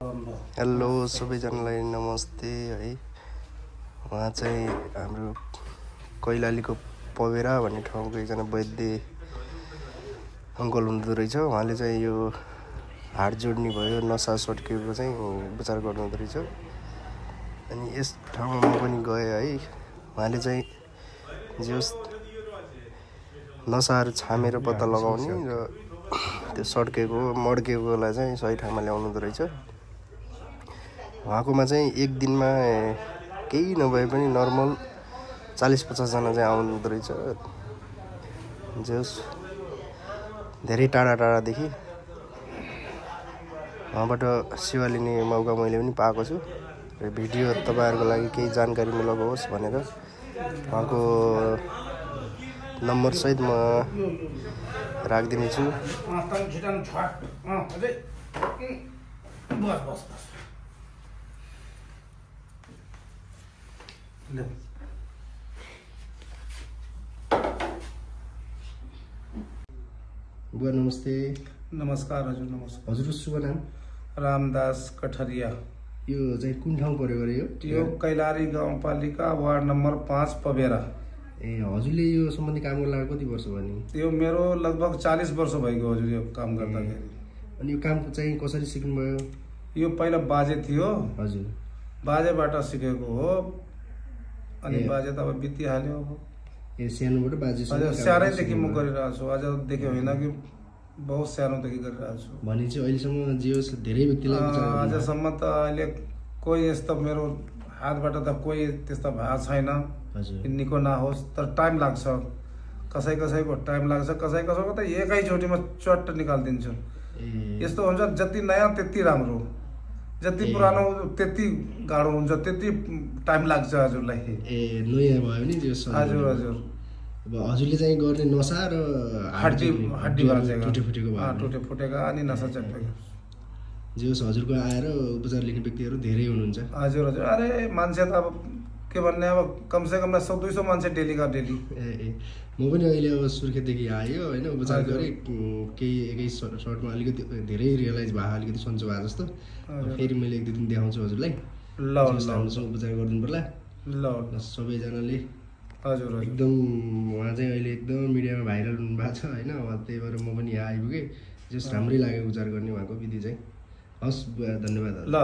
Hello सबैजनालाई नमस्ते है। उहाँ चाहिँ हाम्रो कैलालीको पवेरा भन्ने ठाउँको एकजना वैद्य अङ्कल हुनुहुँदो रहेछ। उहाँले चाहिँ यो हाड जोड्ने भयो, नसा सड्केको चाहिँ उपचार गर्नुहुँदो रहेछ। अनि यस ठाउँमा म पनि गएँ है। उहाँले चाहिँ जे होस् नसाहरू छामेर पत्ता लगाउने र त्यो सड्केको मड्केकोलाई चाहिँ सही ठाउँमा ल्याउनुहुँदो रहेछ। उहाँकोमा चाहिँ एक दिनमा केही नभए पनि नर्मल 40-50 जना चाहिँ आउनुहुँदो रहेछ। जस धेरै टाढा टाढादेखि उहाँबाट सेवा लिने मौका मैले पनि पाएको छु र भिडियो तपाईँहरूको लागि केही जानकारी मूलक होस् भनेर उहाँको नम्बर सहित म राखिदिनेछु। बुवा नमस्ते। नमस्कार हजुर। नमस्कार। हजुरको शुभ नाम? रामदास कठरिया। यो चाहिँ कुन ठाउँ पर्यो गरे यो कैलाली गाउँपालिका वार्ड नम्बर 5 पवेरा। ए हजुरले यो सम्बन्धी काम गर्न लागेको कति वर्ष भयो नि? यो मेरो लगभग 40 वर्ष भइगयो हजुर यो काम गर्दाखेरि। अनि यो काम चाहिँ कसरी सिक्नुभयो? यो पहिला बाजे थियो हजुर, बाजेबाट सिकेको हो। अनि बाजे त अब बितिहाल्यो। ए सानोबाट बाजे सानैदेखि म गरिरहेको छु। आज देख्यो होइन कि बहुत सानोदेखि गरिरहेको छु। भने चाहिँ अहिलेसम्म जे होस् धेरै व्यक्तिलाई आजसम्म त अहिले कोही यस्तो मेरो हातबाट त कोही त्यस्तो भएको छैन। हजुर, निको नहोस् तर टाइम लाग्छ। कसै कसैको टाइम लाग्छ, कसै कसैको त एकैचोटिमा चट्ट निकालिदिन्छु। यस्तो हुन्छ जति नयाँ त्यति राम्रो, जति पुरानो त्यति गाह्रो हुन्छ, त्यति टाइम लाग्छ हजुरलाई। ए नयाँ भयो नि त्यो हजुर हजुर। अब हजुरले चाहिँ गर्ने नसा र हड्डी टुटे फुटेको भयो, टुटे फुटेका अनि नसा चट्टेको। जे होस् हजुरको आएर उपचार लिने व्यक्तिहरू धेरै हुनुहुन्छ। हजुर हजुर। अरे मान्छे त अब के भन्ने, अब कमसे कम 100-200 मान्छे डेलीका डेली। ए म पनि अहिले अब सुर्खेतदेखि आयो होइन, उपचार गरेँ केही एकै सर्टमा अलिकति धेरै रियलाइज भयो, अलिकति सन्चो भयो जस्तो। फेरि मैले 1-2 दिन देखाउँछु हजुरलाई। ल राम्रोसँग उपचार गरिदिनु पर्ला। ल सबैजनाले हजुर एकदम। उहाँ चाहिँ अहिले एकदम मिडियामा भाइरल हुनुभएको छ होइन। अब त्यही भएर म पनि यहाँ आइपुगेँ। जस राम्रै लाग्यो उपचार गर्ने उहाँको विधि चाहिँ। हस् धन्यवाद। ल।